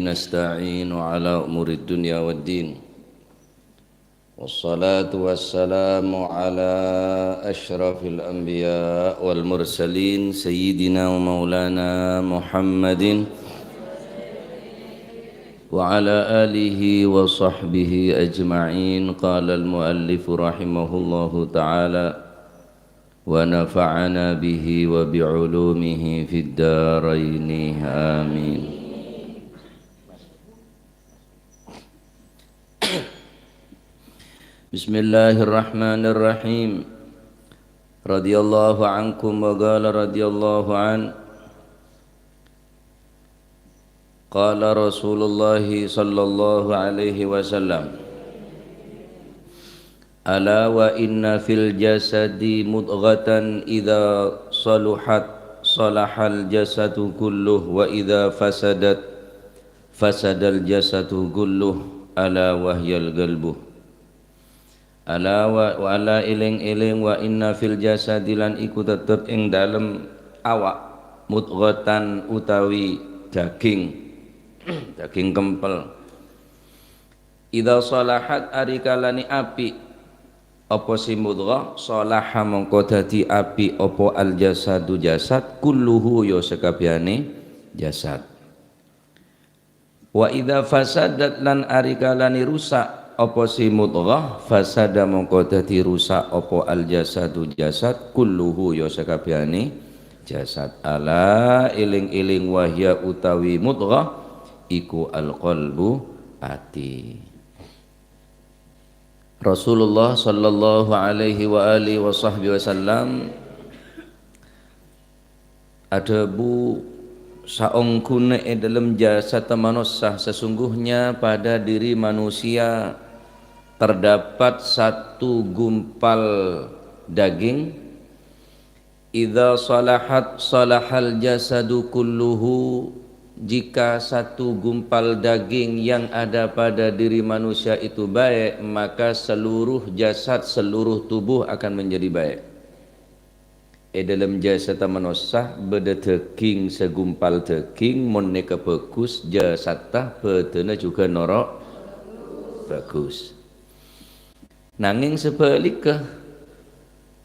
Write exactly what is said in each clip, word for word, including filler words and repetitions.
نستعين على أمور الدنيا والدين. والصلاة والسلام على أشرف الأنبياء والمرسلين سيدنا ومولانا محمد وعلى آله وصحبه أجمعين. قال المؤلف رحمه الله تعالى: ونفعنا به وبعلومه في الدارين. آمين. بسم الله الرحمن الرحيم. رضي الله عنكم وقال رضي الله عنه. قال رسول الله صلى الله عليه وسلم: ألا وإن في الجسد مضغة إذا صلحت صلح الجسد كله وإذا فسدت فسد الجسد كله ألا وهي القلب. Ala wa, wa ala, eleng-eleng, wa inna fil jasadi, lan iku tetep ing dalem awak, mudghatan, utawi daging, daging kempel. Idza shalahat, ari kalane apik apa si mudghah, shalaha, mongko dadi apik apa al jasadu, jasad, kulluhu, ya sakabehane jasad. Wa idza fasadat, lan ari kalane rusak apa si mudghah, fasada, mongko dadi rusak apa al jasadu, jasad, kulluhu, ya sakabehane jasad. Ala, eling-eling, wahya, utawi mudghah, iku al qalbu, ati. Rasulullah sallallahu alaihi wa alihi wa sahbihi wasallam adhabu, saongghuna e dhalem jasad manossa, sesungguhnya pada diri manusia terdapat satu gumpal daging. Idza shalahat shalahal jasadu kulluhu, jika satu gumpal daging yang ada pada diri manusia itu baik, maka seluruh jasad, seluruh tubuh akan menjadi baik. E dhalem jasad manossa badha daging, segumpal daging, mon neka bagus, jasadda, badana juga noro' bagus. Nanging sebalikka,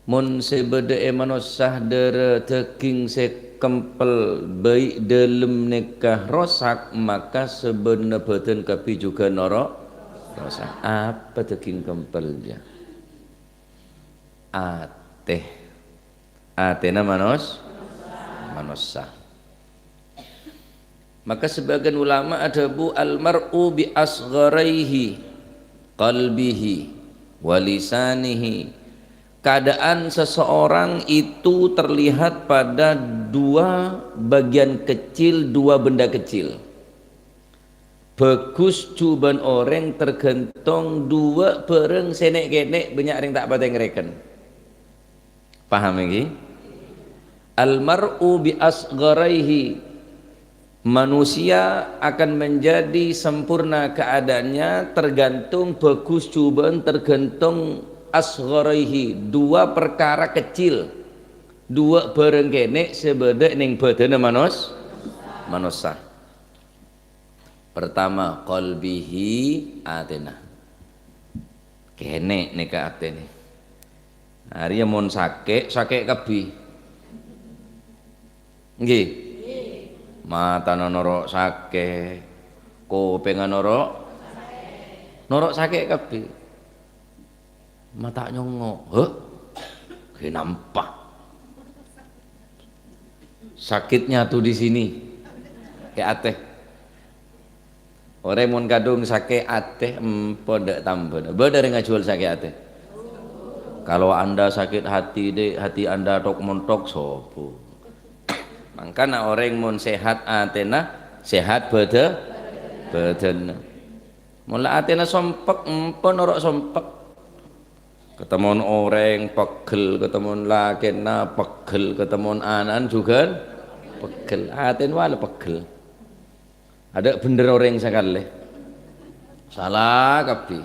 mon se badha e manossa dhara daging se kempel, bai dhalem neka rosak, maka sabbhânna badan kabbi juga noro' rosak. Apa daging kempel, ya? Ate. Atena manos-, manossa. Maka sebagian ulama adhabu, "Al mar'u bi asgharaihi, qalbihi, wa lisanihi." Keadaan seseorang itu terlihat pada dua bagian kecil, dua benda kecil. Bagus jubân orèng tergantung duwâ' bhârâng sè nè'-kènè' bânnya' rèng ta' patè ngarèken. Paham ènggi? Al mar'u bi asgharaihi. Manusia akan menjadi sempurna keadaannya tergantung bagus jubân tergantung asgharaihi, dua perkara kecil, duwâ' bhârâng kènè' sè bâdâ nèng bâdânna manos-, manossa. Pertama, qalbihi, atèna. Kènè' nèka atèna. Arèya mon sakè', sakè' kabbhi. Ènggi? Matana noro' sakè', kopèngnga noro', noro' sakè' kabbhi. Mata nyongngo', "Hah? Kenapa?" Sakitnya tuh di sini. È atè. Orèng mon kadhung sakè' atè, empo dâ' tambâna. Bâdâ rèng ajhuwâl sakè' atè. Kalau Anda sakit hati, Dek, hati Anda tok-montok, sopo? Mangkana orèng mon sehat atèna, sehat bâdâ-, bâdânna. Mon la atèna sompek, empo noro' sompek. Katemmo orèng pegghel, katemmo lakèna pegghel, katemmo ana'na jhughân pegghel. Atèna wala pegghel. Adâ' bhendher orèng sakalè. Sala kabbhi.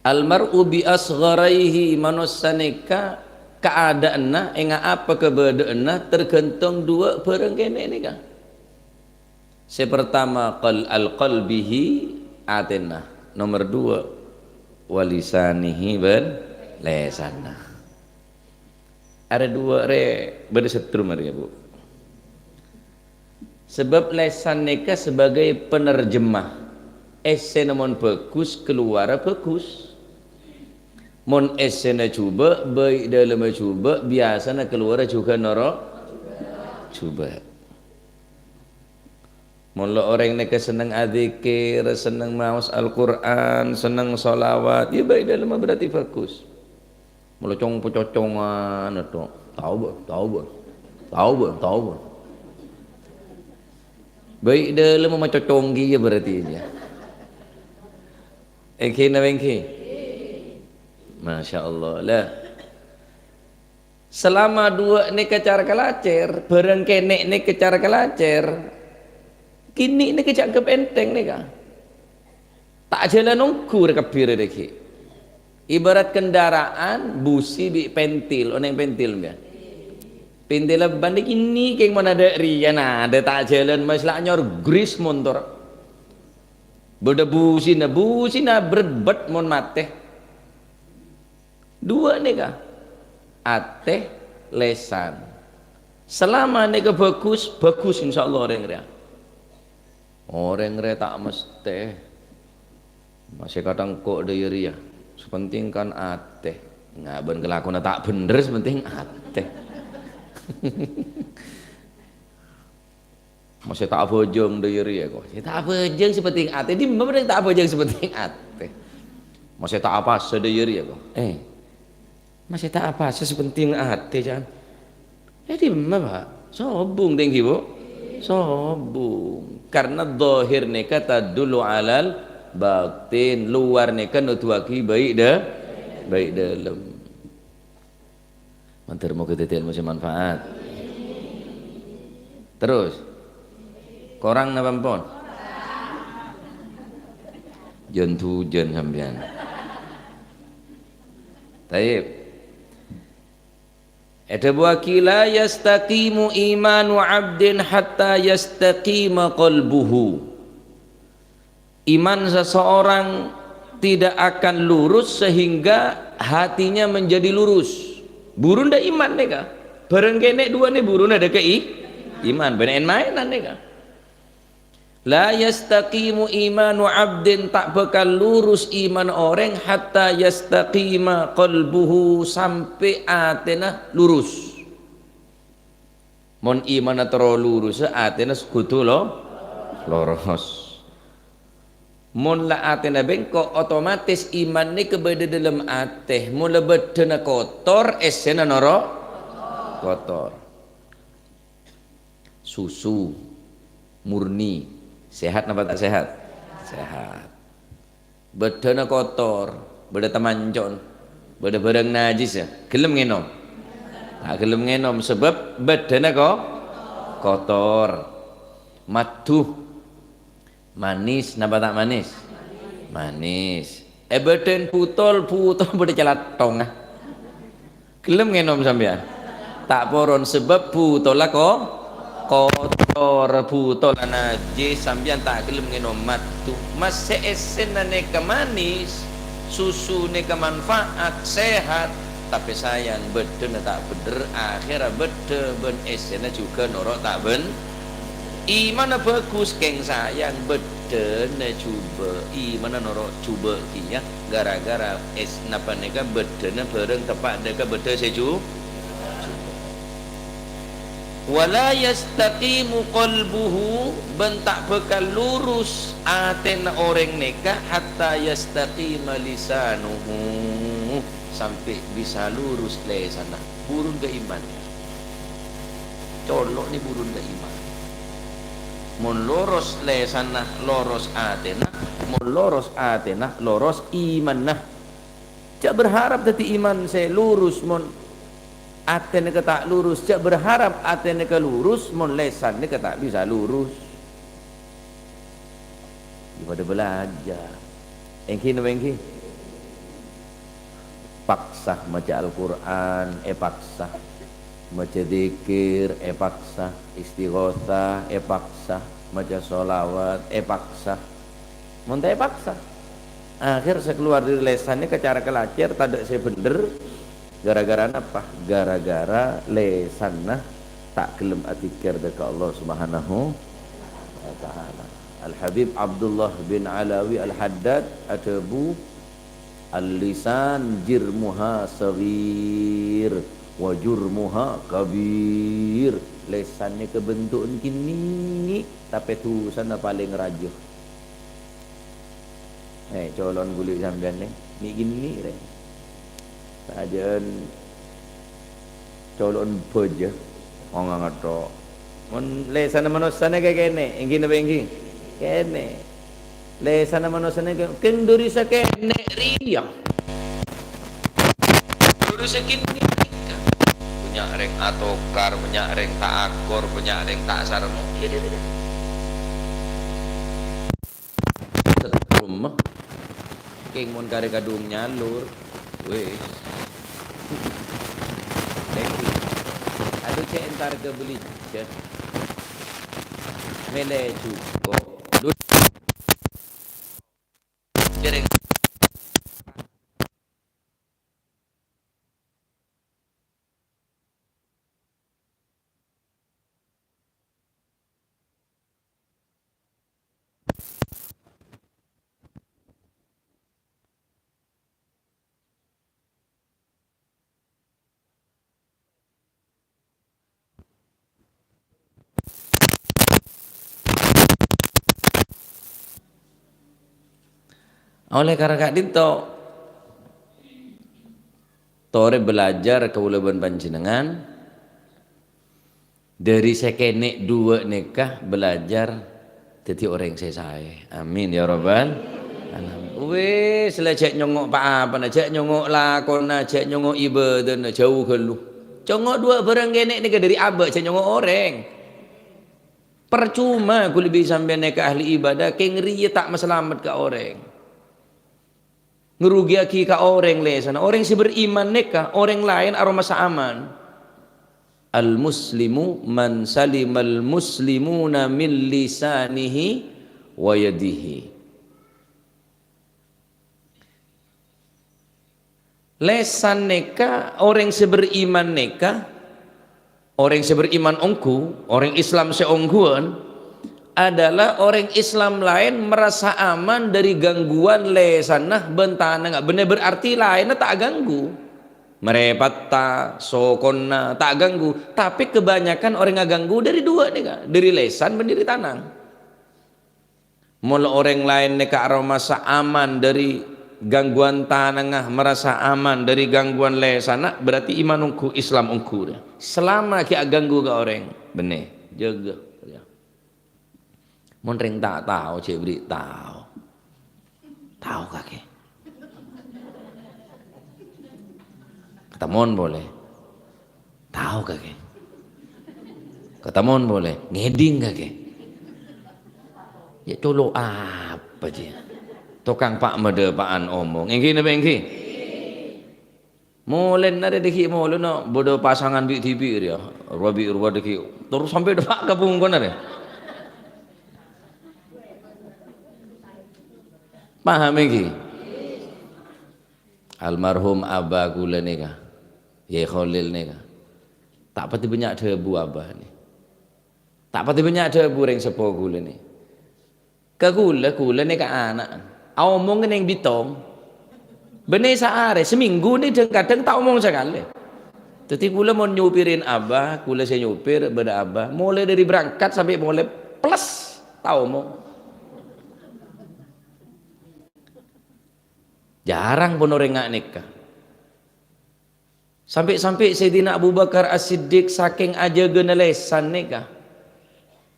Al mar'u bi asgharaihi, manossa nèka kaadâ'ânna, ènga' apa kabâdâ'ânna, tergantung duwâ' bhârâng kènè' nèka. Sè pertama, qal-, al-qalbihi, atèna. Nomer dua, walisanihi, bân lèsanna. Arè dua rè bâdâ setru marè, Bu. Sebab lèsan nèka sebagai penerjemah. Essèna mon bhâghus, kaluwarra bhâghus. Mon essèna jhubâ', bhâi dâlemma jhubâ', biyasana kaluwarra jhughân noro' jhubâ'. Mon la orèng nèka senneng adzikir, senneng maos Al-Qur'an, senneng shalawat, ya bhâi dâlemma berarti bhâghus. Mon la cong-pococongan, tao, bâ', tao, bâ', tao, bâ', tao, bâ'. Bhâi dâlemma macocong kèya berarti ya. Èngghi napa èngghi? Masya Allah. Lah, selama dua nèka cara kalacèr, bhârâng kènè' nèka cara kalacèr, kènè' nèka jhâ' anggep ènthèng nèka. Ta' jhâlân ongghu rè kabbhi rè ghi'. Ibarat kendaraan, busi bi' pentil, onèng pentil ngghi. Pentilla bân kènè' kèng mon adâ' rèya, nah, adâ' ta' jhâlân, mas la nyor gris montor. Bâdâ busina, busina brebet mon matè. Dua nèka, atè, lèsan. Selama nèka bhâghus, bhâghus insyaallah orèng rèya. Orèng rèya ta' mestè masè katangko' dâ' iyâ rèya. Sè penting kan atè. Nga' bân kalakowanna ta' bhendher, sè penting atè. Masè ta' abhâjâng dâ' iyâ rèya, ko. Sè ta' abhâjâng sè penting atè. Dimma bâdâ ta' abhâjâng sè penting atè? Masè ta' apasa dâ' iyâ rèya, ko. Eh, masè ta' apasa sè penting atè, can. Eh, dimma, Pak? Sobung, tèngghi, Bu. Sobung. Karena zahir nèka tadullu alal batin. Luar nèka nuduwaghi bhâi dâ-, bhâi dâlem. Mandhâr moghâ dhâddhi èlmo sè manfaat. Terus. Korang napa ampon? Jân-dhujân sampèyan. Taib. Èdhâbuwaghi, "La yastaqimu imanu 'abdin hatta yastaqima qalbuhu." Iman seseorang tidak akan lurus sehingga hatinya menjadi lurus. Buruna dâ' iman nèka. Bhârâng kènè' duwâ' nè buruna dâ' ka i-, iman. Bânnè en-maènan nèka. "La yastaqimu imanu 'abdin," ta' bhâkal lurus iman orèng, "hatta yastaqima qalbuhu," sampè' atèna lurus. Mon imanna terro lurus, atèna kodhu lo-, loros. Mon la atèna bengko, otomatis iman nèka bâdâ dâlem atè. Mon la bâddhâna kotor, essèna noro' kotor. Susu murni, sehat napa ta' sehat? Sehat. Bâddhâna kotor, bâdâ tamancon, bâdâ bhârâng najis, ya? Gelem ngènom? Ta' gelem ngènom, sabâb bâddhâna ko-, kotor. Madhu, manis napa ta' manis? Manis. È bâdhân butol, butol bâdâ calathongnga. Gelem ngènom sampèyan? Ta' poron, sabâb butolla ko-, kotor, butolla najis, sampèyan ta' gelem ngènom madhu. Masè essèna nèka manis, susu nèka manfaat, sehat, tapè sayang bâddhâna ta' bhendher, akhèrra bâddhâ bân essèna jhughân noro' ta' bhen-, imanna bhâghus, kèng sayang bâddhâna jhubâ', imanna noro' jhubâ' kèya. Gara-gara es-, napa nèka bâddhâna bhârâng teppa' dâ' ka bâddhâ sè ju-, jubâ'. "Wa la yastaqimu qalbuhu," bân ta' bhâkal lurus atèna orèng nèka, "hatta yastaqima lisanuhu," sampè' bisa lurus lèsanna. Burun ka iman. Colo' nè burun ka iman. Mon loros lèsanna, loros atèna, mon loros atèna, loros imanna. Jhâ' berharap dhâddhi iman sè lurus, mon atèna kè ta' lurus. Jhâ' berharap atèna kè lurus, mon lèsanna kè ta' bisa lurus. Yâ padâ bâlâjâr. Èngghi napa èngghi? Paksa maca Al-Qur'an, èpaksa. Maca dzikir, èpaksa. Istighosah, èpaksa. maca sholawat, èpaksa. Mon ta' èpaksa, akhèr sè kalowar dâri lèsanna ka cara kalacèr, tadâ' sè bhendher. Gara-gara napa? Gara-gara lèsanna ta' ghellem adzikir dâ' ka Allah Subhanahu wa Ta'ala. Al-Habib Abdullah bin Alawi Al-Haddad adhâbu, "Al-lisan jirmuha saghir wa jurmuha kabir." Lèsan nèka bentu'en kènè', tapè dhusana palèng rajâ. Eh, colo'en ghuli sampèyan, nè. Nè' kènè', rè. Sajân colo'en bâjâ. Ong ngatto. Mon lèsanna manossa nèka kènè', èngghi napa èngghi? Kènè'. Lèsanna manossa nèka kèng dâri sakènè' rèya. Dâri sakènè' rèya. Bânnya' rèng atokar, bânnya' rèng ta' akor, bânnya' rèng ta' sarmo. Iyâ, iyâ, iyâ. Setrum. Kèng mon karè kadhung nyalur. Wis. Thank you. Aduh, cè' entar ke beli. Cè'. Mele jhuko'. Lu-, Jereng. Oleh karena ka'dinto, torè belajar kaulâ bân panjhennengngan, dâri sè kènè' duwâ' nèka belajar dhâddhi orèng sè saè. Amin, ya rabbal alamin. Wis, la jhâ' nyongngo' pa-apana, jhâ' nyongngo' lakona, jhâ' nyongngo' ibâdâna, jhâu ghâllu. Congngo' duwâ' bhârâng kènè' nèka dâri abâ', jhâ' nyongngo' orèng. Parcoma ghulâ bi' sampèyan nèka ahli ibadah, kèng rèya ta' masalamet ka orèng. Ngarogiyaghi ka orèng lèsanna. Orèng sè beriman nèka, orèng laèn aromasa aman. "Al-muslimu man salimal muslimuna min lisanihi wa yadihi." Lèsan nèka, orèng sè beriman nèka, orèng sè beriman ongghu, orèng Islam sè ongghuwân, adalah orèng Islam laèn marasa aman dâri gangguwan lèsanna bân tanangnga. Bânnè berarti laènna ta' aganggu. Marèpatta, sokona ta' aganggu, tapè kabânnya'an orèng aganggu dâri duwâ' nèka, dâri lèsan bân dâri tanang. Mon orèng laèn nèka aromasa aman dâri gangguwan tanangnga, marasa aman dâri gangguwan lèsanna, berarti iman ongghu, Islam ongghu, rè. Salama ghi' aganggu ka orèng, bânnè, jâgâ, rè. Mon rèng ta' tao, jhâ' bâri' tao. Tao kakè. Katemon polè. Tao kakè. Katemon polè. Ngèdhing kakè. Yâ, colo' apa, jiyâ? Tokang pa'-madâpa'an omong. Èngghi napa èngghi? Molèna rè dâgghi' molèna bâdâ pasangan bi'-dhibi' rèya. Rowa bi' rowa dâgghi'. Terros sampè' dâpa' ka bungkona rè. Paham èngghi? Almarhum abah kaulâ nèka, Yai Kholil nèka, ta' patè bânnya' dhâbu abah nè. Ta' patè bânnya' dhâbu rèng seppo kaulâ nè. Ka kaulâ, kaulâ nèka ana'na. Aomong neng bitong. Bânnè saarè, samènggu nè dhâng-kadhâng ta' omong sakalè. Dhâddhi kaulâ mon nyopèrè abah, kaulâ sè nyopèr, bâdâ abah. Molaè dâri berangkat sampè' polè, plus, ta' omong. Jhârâng pon orèng nga' nèka. Sampè'-sampè' Sayyidina Abu Bakar As-Siddiq sakèng ajâgâna lèsan nèka.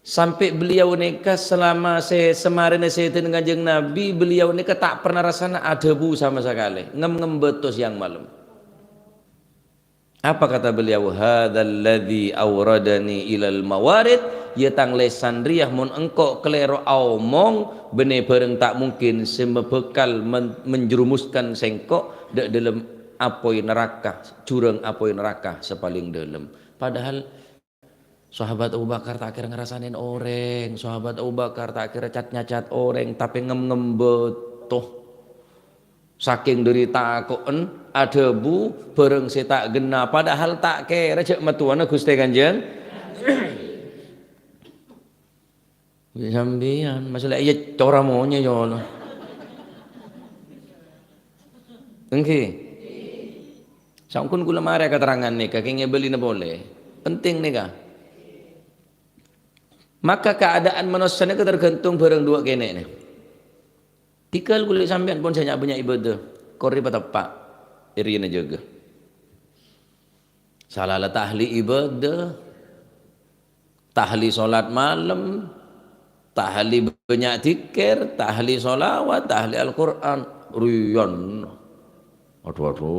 Sampè' beliau nèka salama sè samarèna Sayyidina Kanjeng Nabi, beliau nèka ta' pernah rassana adhâbu sama sakalè. Ngem-ngem bâto sèyang malem. Apa kata beliau? "Hadzalladzi awradani ilal mawarid." Yâ tang lèsan rèya mon engko' kalèro aomong, bânnè bhârâng ta' mungkin sè mabhâkal men-, menjerumuskan sèngko' dâ' dâlem apoy naraka, jurang apoy naraka sè palèng dâlem. Padahal Sahabat Abu Bakar ta' kèra ngarasanè orèng, sahabat Abu Bakar ta' kèra cat-nyacat orèng, tapè ngem-ngem bâto. Sakèng dhâri tako'en, adhâbu bhârâng sè ta' ghenna, padahal ta' kèra jhâ' mattowana Ghustè Kanjeng. Sampèyan, masalah iyâ cora monyè, ya Allah. Èngghi. Saongghuna kaulâ marè katerrangan nèka, kèngèng bâlina polè. Penting nèka. Maka keadaan manossa nèka tergantung bhârâng duwâ' kènè' nè. Tèghâl kulâ sampèyan pon sè nya'-bânnya' ibâdâ, korè pateppa', èrèna jâgâ. Sala la tahli ibâdâ, tahli sholat malem, tahli bânnya' dzikir, tahli sholawat, tahli Al-Qur'an, riyan. Adhu, adhu.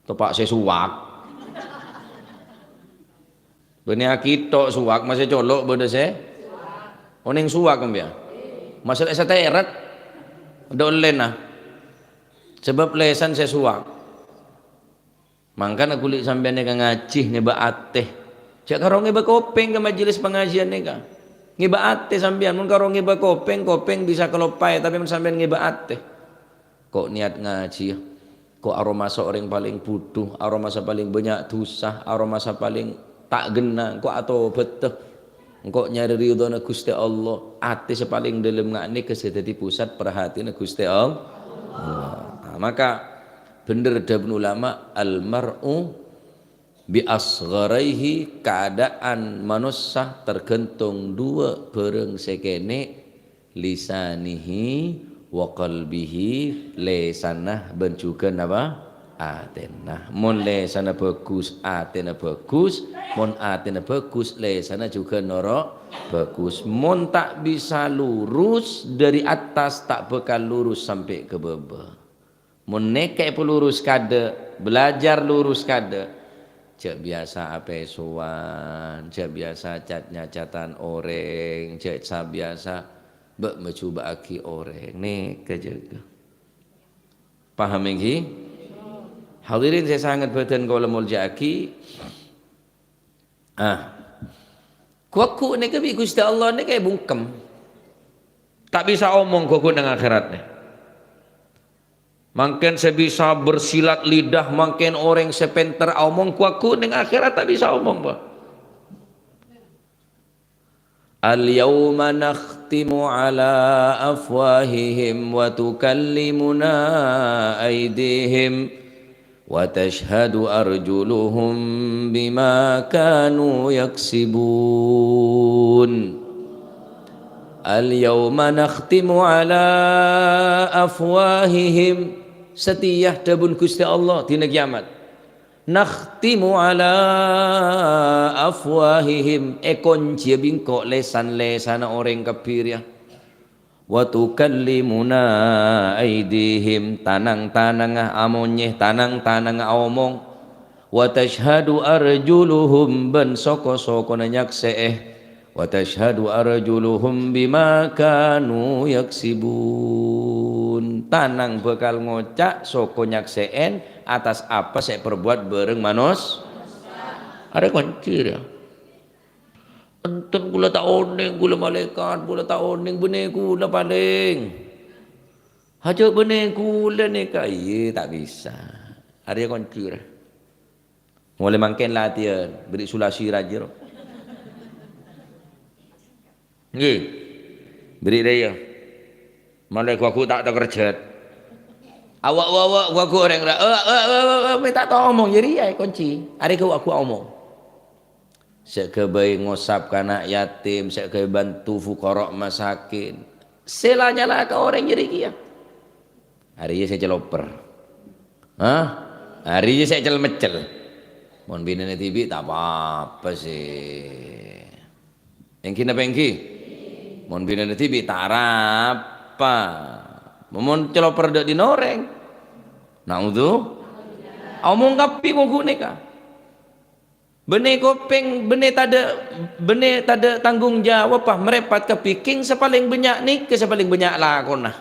Teppa' sè suwak. Bânnè akitto' suwak, masè colo' bâdâ sè onèng suwak, kembiya. Masalah sè tèrèt, dolèna. Sebab lèsan sè suwak. Mangkana kulâ sampèyan nèka ngajhi ngèbâ atè. Jhâ' karo ngèbâ kopèng ka majelis pangajiân nèka. Ngèbâ atè sampèyan, mon karo ngèbâ kopèng, kopèng bisa kaloppaè, tapè mon sampèyan ngèbâ atè. Ko' niyat ngajhiyâ. Ko' aromasa orèng palèng bhudhu, aromasa palèng bânnya' dhusa, aromasa palèng ta' ghenna, ko' atobhâddhâ. Engko' nyarè ridhona Ghustè Allah, atè sè palèng dhâlem nga' nèka sè dhâddhi pusat parhatèyanna Ghustè Allah. Nah, maka bhendher dhâbuna ulama, "Al-mar'u bi asgharaihi," keadaan manossa tergantung duwâ' bhârâng sè kènè', "lisanihi wa qalbihi," lèsanna bân jhughân apa? Atèna. Mon lèsanna bhâghus, atèna bhâghus. Mon atèna bhâghus, lèsanna jhughân noro' bhâghus. Mon ta' bisa lurus dhâri attas, ta' bhâkal lurus sampè' ka bâbâ. Mon nèka èpalurus kadâ', belajar lurus kadâ', jhâ' biyasa apèsowan, jhâ' biyasa cat-nyacatan orèng, jhâ' sabiyasa bâ'-majubâ'âghi orèng. Nèka jâgâ. Paham, èngghi? Hadirin sè sanget bâdân kaulâ molja'aghi. Ah. Ghu-lagghu nèka bi' Ghustè Allah nèka èbungkem. Ta' bisa omong ghu-lagghu neng akhèrat nè. Mangkèn sè bisa bersilat lidah, mangkèn orèng sè pènter aomong, ghu-lagghu neng akhèrat ta' bisa omong, Pak. اليوم نختم على أفواههم وتكلمنا أيديهم وتشهد أرجلهم بما كانوا يكسبون. اليوم نختم على أفواههم. Satèya dhâbuna Ghustè Allah dina kiyamat. "Nakhtimu ala afwahihim," èkoncèya bi' engko' lèsan-lèsanna orèng kabbhi rèya. "Wa tukallimuna aidihim," tanang-tanangnga amonyè, tanang-tanangnga aomong. "Wa tasyhadu arjuluhum," bân soko-sokona nyaksè'è. "Wa tasyhadu arjuluhum bima kanu yaksibun." Tanang bhâkal ngoca', soko nyaksè'è attas apa sè èparbuwât bhâreng manos-, arè koncè rèya. Enten kaulâ ta' onèng, kaulâ malaèkat, kaulâ ta' onèng, bânnè kaulâ palèng. Hajâ bânnè kaulâ nèka, iyâ ta' bisa. Arèya koncè rèya. Molaè mangkèn latèyan, bâri' sulasi rajâ, ro. Ngghi. Bâri' rèya. Molaè ghu-lagghu ta' takerjhât. Awa', awa', awa', ghu-lagghu orèng ra-, eh, eh, eh, eh, eh, mè' ta' tao omong, jârèya èkoncè. Arè ghu-lagghu omong. Sè ghâbây ngosap ka ana' yatim, sè ghâbây bantu fuqara' masakin. Sè la nyala ka orèng jârèya kèya. Arèya sè celoper. Hah? Arèya sè cel-meccel. Mon binèna dhibi' ta' pa-apa sè. Èngghi napa èngghi? Mon binèna dhibi' ta' arapa. Mon celoper dâ' dina orèng. Naudzu. Omong kabbhi mongghu nèka. Bânnè kopèng, bânnè tadâ', bânnè tadâ' tanggung jawab, pa, marèpat ka bhâkèng sè palèng bânnya' nèka sè palèng bânnya' lakona.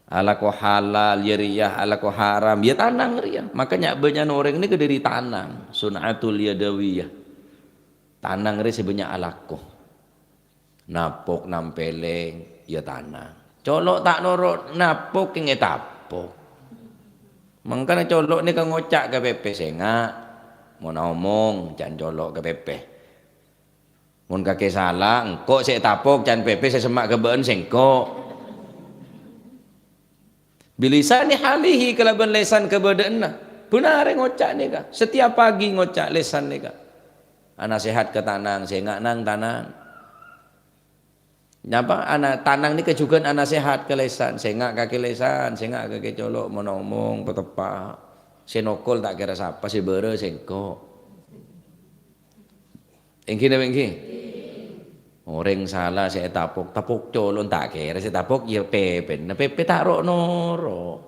Alako halal, ya rèya, alako haram, ya tanang rèya. Makanya bânnya'na orèng nèka dâri tanang, sun'atul yadawiyah. Tanang rè sè bânnya' alako. Napok nampèlè, ya tanang. Colo' ta' noro' napok, kèng ètapok. Mangkana colo' nèka ngoca' ka pèpè, "Sènga', mon aomong, can colo' ka pèpè. Mon kakè sala, engko' sè ètapok, can pèpè sè semma' ka bâ'ân sèngko'." Bilisani halihi, kalabân lèsan kabâdâ'ânna. Bân arè ngoca' nèka. Setiap pagi ngoca' lèsan nèka. Anasehat ka tanang, sènga' nang tanang. Nyapa? Ana-, tanang nèka jhughân anasehat ka lèsan. Sènga' kakè lèsan, sènga' kakè colo', mon aomong pateppa'. Sè nokol ta' kèra sapa, sè bârâ sèngko'. Èngghi napa èngghi? Orèng sala sè ètapok, tapok colo' ta' kèra sè tapok ya pèpèna, pèpè ta' ro'-noro'.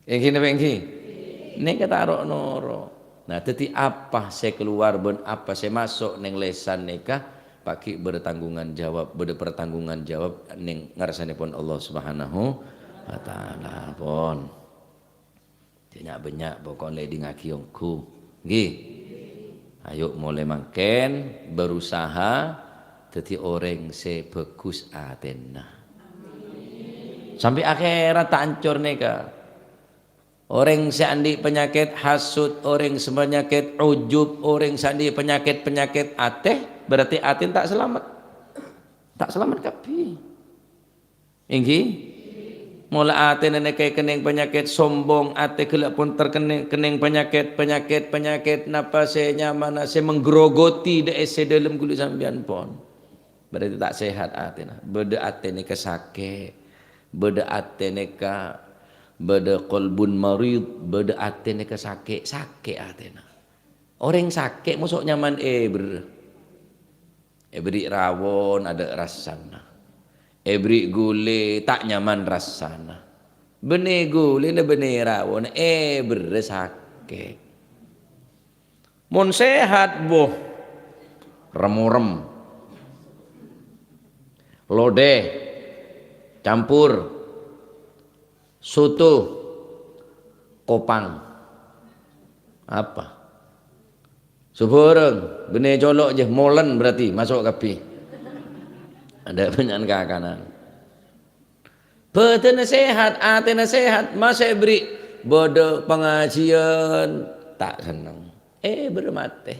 Èngghi napa èngghi? Nèka ta' ro'-noro'. Nah, dhâddhi apa sè kalowar bân apa sè maso' neng lèsan nèka paghi' bertanggungan jawab, bâdâ pertanggungan jawab neng ngarsanèpon Allah Subhanahu wa Ta'ala. Pon. Jhâ' nya'-bânnya' pokok lè èdingngaghi ongghu. Ngghi. Ayo molaè mangkèn berusaha dhâddhi orèng sè bhâghus atèna. Sampè' akhèrat ta' ancor nèka. Orèng sè andi' panyakèt hasut, orèng sè panyakèt ujub, orèng sè andi' panyakèt-panyakèt atè, berarti atèna ta' salamet. Ta' salamet kabbhi. Èngghi? Mola atèna nèka èkennèng panyakèt sombong, atè ghellâ' pon terkennèng, kennèng panyakèt, panyakèt, panyakèt napa sè nyamana sè menggerogoti dâ' è sè dâlem ghuli sampèyan pon. Berarti ta' sehat atèna. Bâdâ atè nèka sakè', bâdâ atè nèka, bâdâ qalbun marid, bâdâ atè nèka sakè', sakè' atèna. Orèng sakè' moso' nyaman èberrâ. Èberri' rawon adâ' rassana. Èberri' ghulè ta' nyaman rassana. Bânnè ghulèna bânnè rawonna èberrâ sakè'. Mon sehat, boh, rem-orem, lodè, campur, soto, kopang. Apa? Sabhârâng, bânnè colo' jâ, molen berarti maso' kabbhi. Adâ' bânnya'an kakanan. Bâdânna sehat, atèna sehat, masa èberri' bâdâ pangajiân, ta' senneng. Èberrâ matè.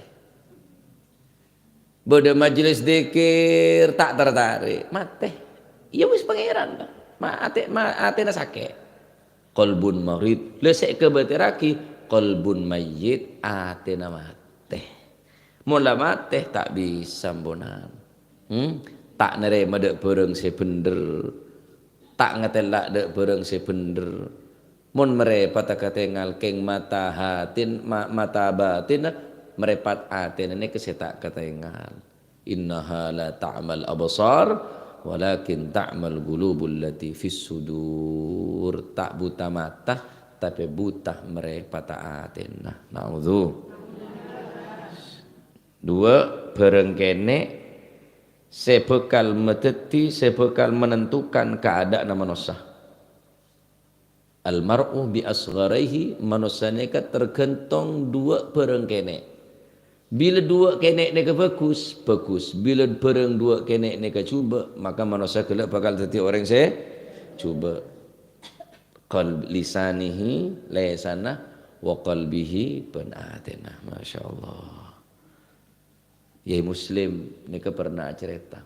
Bâdâ majelis dzikir, ta' tertarik, matè. Ya wis, Pangèran. Ma-, atè-, ma-, atèna sakè'. Qalbun marid. La sè èkabâtèrraghi, qalbun mayyit, atèna matè. Mon la matè, ta' bisa, amponan. Hmm? Ta' narèma dâ' bhârâng sè bhendher. Ta' ngatèla' dâ' bhârâng sè bhendher. Mon marèpatta katèngal kèng mata hatin-, ma-, mata batinna, marèpat atèna nèka sè ta' katèngal. "Innaha la ta'mal absar, walakin ta'mal qulubul lati fis sudur." Ta' buta mata, tapè buta marèpatta atèna. Naudzu. Dua, bhârâng kènè' sè bhâkal madhâddhi, sè bhâkal menentukan kaadâ'ânna manossa. Al mar'u bi asgharaihi, manossa nèka tergantung dua bhârâng kènè'. Bilâ dua kènè' nèka bhâghus, bhâghus. Bilâ bhârâng dua kènè' nèka jhubâ', maka manossa ghellâ' bhâkal dhâddhi orèng sè jhubâ'. Qalb-, lisanihi, lèsanna, wa qalbihi, bân atèna. Masya Allah. Yai Muslim nèka pernah acarèta,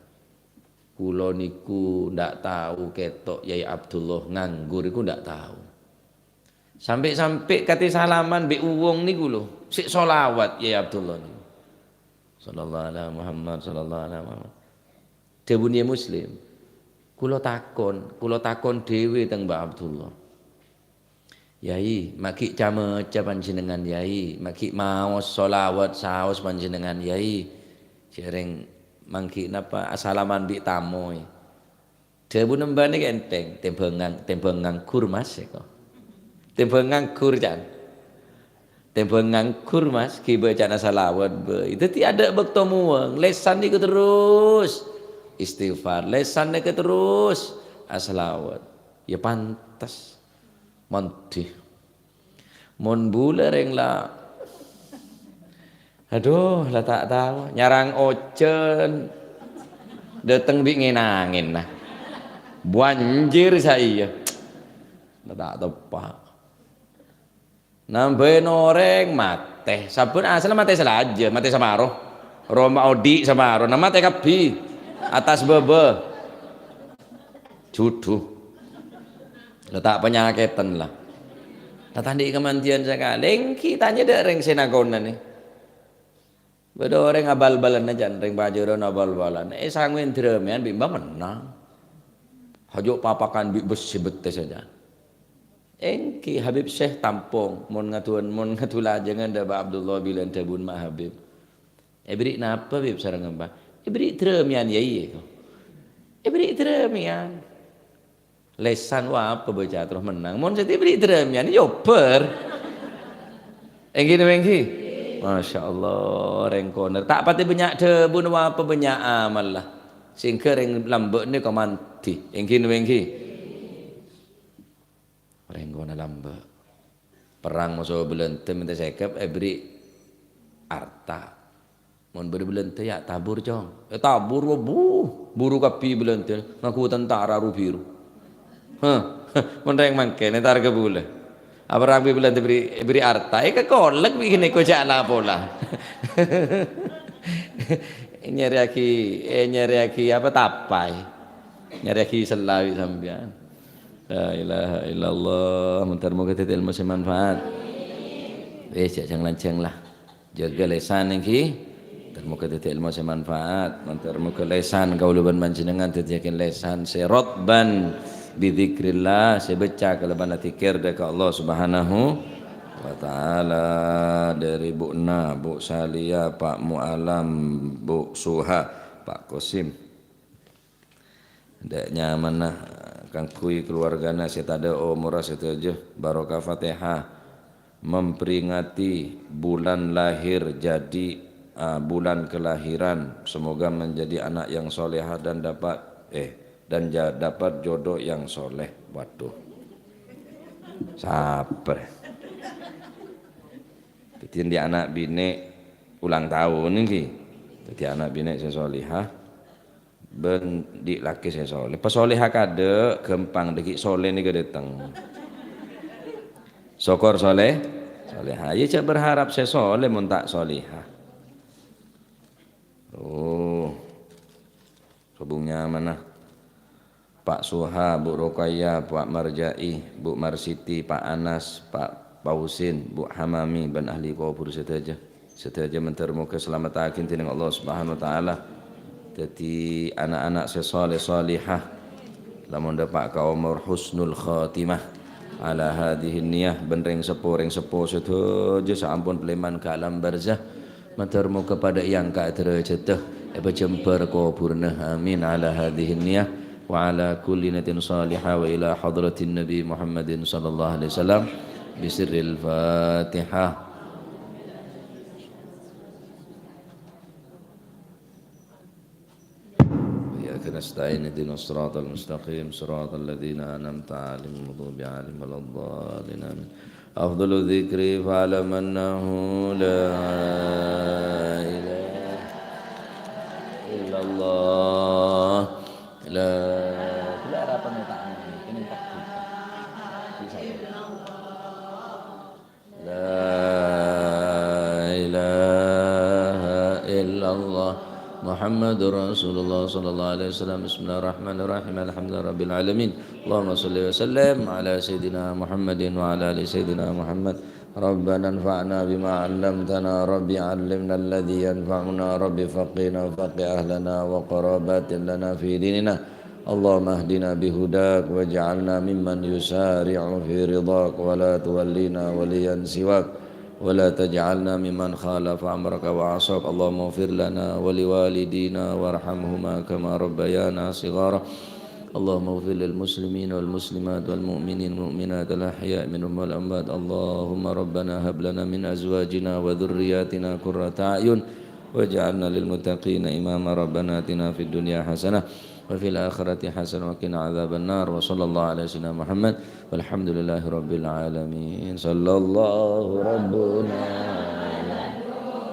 "Kaulâ nèko ndak tao kèto' Yai Abdullah nganggur nèko ndak tao. Sampè'-sampè' katè salaman bi' wong nèko lho, sè sholawat Yai Abdullah nèko. Sallallahu ala Muhammad, sallallahu ala Muhammad." Dhâbuna Yai Muslim, "Kaulâ takon, kaulâ takon dhâbuna teng Mbah Abdullah." "Yai, ma' ghi' ca-maca panjhennengngan, Yai. Ma' ghi' maos sholawat saos panjhennengngan, Yai. Jhâreng mangghi napa asalaman bi' tamoy." Dhâbuna mbah nèka ènthèng, "Tèmbhâng ngang-, tèmbhâng nganggur, Mas," èko. "Tèmbhâng nganggur, can. Tèmbhâng nganggur, Mas, ghi' bâcana shalawat bhâi." Dhâddhi adâ' bâkto muwâng, lèsan nèko terros istighfar, lèsan nèko terros ashalawat. Ya pantes. Mandhi. Mon bulâ rèng la-, Adhu, la ta' tao. Nyarang ojhân. Dâteng bi' ngèn-angèn, nah. Banjir saiyâ. La ta' teppa'. Nambâi orèng matè. Sabbhân asalla matè salajâ, matè saparo. Roma odi' saparo, nah matè kabbhi. Attas bâbâ. Judhu. La ta' panyakèdhân, la. La ta' andi' kamandiyân sakalè. Èngghi tanya dâ' rèng sè nakonanè. Bâdâ orèng abal-balan jân, rèng Pajârân abal-balan. Eh, sangowè drâmèyan bi' mbah mennang. Hajâ' papakan bi' bessè bettè sajân. Èngghi Habib Syekh tampong, mon ngaduwân, mon ngadu lajângan dâ' Mbah Abdullah bilân dhâbuna Ma' Habib. Èbèrri' napa, Bib, sareng Mbah? Èbèrri' drâmèyan, yâ, iyâ, ko. Èbèrri' drâmèyan. Lèsan, wah, apa bâca terros mennang. Mon sè èbèrri' drâmèyan, yâ obbhâr. Èngghi napa èngghi? Masya Allah, rèng konèr. Ta' patè bânnya' dhâbuna, wah, apa bânnya' amalla. Sehingga rèng lambâ' nèka mandhi. Èngghi napa èngghi? Rèng konèr lambâ'. Perrang moso Bâlândhâ mènta sèkep, èbèrri' arta. Mon bâdâ Bâlândhâ, yâ, tabur, Cong. Eh, tabur, wah, bu-, buru kabbhi Bâlândhâ, ngangghuy tentara ru-biru. Heh, mon rèng mangkèn, entar ka bulâ. Apa rang bi' Bâlândhâ bèrri', bèrri' arta, eh, kakollek bi' ghânèka jhâ' la-pola. Nyarèyaghi, eh, nyarèyaghi apa, tapaè. Nyarèyaghi sella bi' sampèyan. La ilaha illallah, mandhâr moghâ dhâddhi èlmo sè manfaat. Wis, jhâ' jhâng-lanjhâng, la. Jâgâ lèsan èngghi. Mandhâr moghâ dhâddhi èlmo sè manfaat. Mandhâr moghâ lèsan kaulâ bân panjhennengngan dhâddhiyâghi lèsan sè rotban bidzikrillah, sè bâca kalabân adzikir dâ' ka Allah Subhanahu wa Ta'ala. Dâri Bu' Na, Bu' Salia, Pa' Mu'alam, Bu' Suha, Pa' Kosim. Dâ' nyamana kaangghuy kaluwargana sè tadâ' omorra sadhâjâ, barokah Fatihah, memperingati bulan lahir jadi, ah, bulan kelahiran. Semoga menjadi anak yang soleha dan dapat, eh, dan ja-, dapat jodoh yang soleh. Waduh. Sabar. Dhâddhi, andi' ana' binè' ulang taon èngghi. Dhâddhi, ana' binè' sè solehah. Bân andi' lakè sè soleh. Pasoleha kadâ', ghâmpang dhâggi' soleh nèka dâteng. Sokor soleh, soleha. Yâ, jhâ' berharap sè soleh mon ta' soleha. Oh. Sobung nyamana. Pa' Suha, Bu' Rokaya, Pa' Marjai, Bu' Marsiti, Pa' Anas, Pa' Pausin, Bu' Hamami, bân ahli kobhur sadhâjâ. Sadhâjâ mandhâr moghâ salamettaghi dening Allah Subhanahu wa Ta'ala. Dhâddhi ana'-ana' sè saleh salehah. Lamon dâpa' ka omor husnul khatimah. Ala hadhihi niyah, bân rèng seppo, rèng seppo sadhâjâ saampon palèman ka alam barzah. Mandhâr moghâ padâ èangka' dârâjhâddhâ, èpajembhâr kobhurrâ. Amin. Ala hadhihi niyah wa ala kulli niyatin salihah wa ila hadratin Nabi Muhammadin sallallahu alaihi wasallam. Bisirril Fatihah. Iyyaka nasta'in, ihdinas siratal mustaqim, siratal ladzina an'amta 'alaihim, ghairil maghdubi 'alaihim waladdallin. Amin. Afdalu dzikri fa'lam annahu la ilaha illallah. La, la harapan utama ini, ini tak bisa. Bisa. La ilaha illallah Muhammadur Rasulullah sallallahu alaihi wasallam. Bismillahirrahmanirrahim. Alhamdulillahirabbil alamin. Allahumma shalli wa sallim ala sayyidina Muhammadin wa ala ali sayyidina Muhammad. Rabbana anfa'na bima 'allamtana, Rabbi 'allimna alladzi yanfa'una, Rabbi faqqihna wa faqqih ahlana wa qarabatin lana fi dinina. Allahumma ahdina bihudak waj'alna mimman yusari'u fi ridhak wa la tuwallina waliyan siwak wa la taj'alna mimman khalafa amraka wa 'asak. Allahumma ighfir lana wa liwalidina warhamhuma kama rabbayana shighara. Allahumma ighfir lil muslimin wal muslimat wal mu'minin wal mu'minat al ahya' minhum wal amwat. Allahumma rabbana hab lana min azwajina wa dzurriyyatina qurrata a'yun waj'alna lil muttaqina imama. Rabbana atina fid dunya hasanah wa fil akhirati hasanah wa qina adzabannar. Wa sallallahu ala sayyidina Muhammad walhamdulillahi rabbil alamin. Sallallahu rabbuna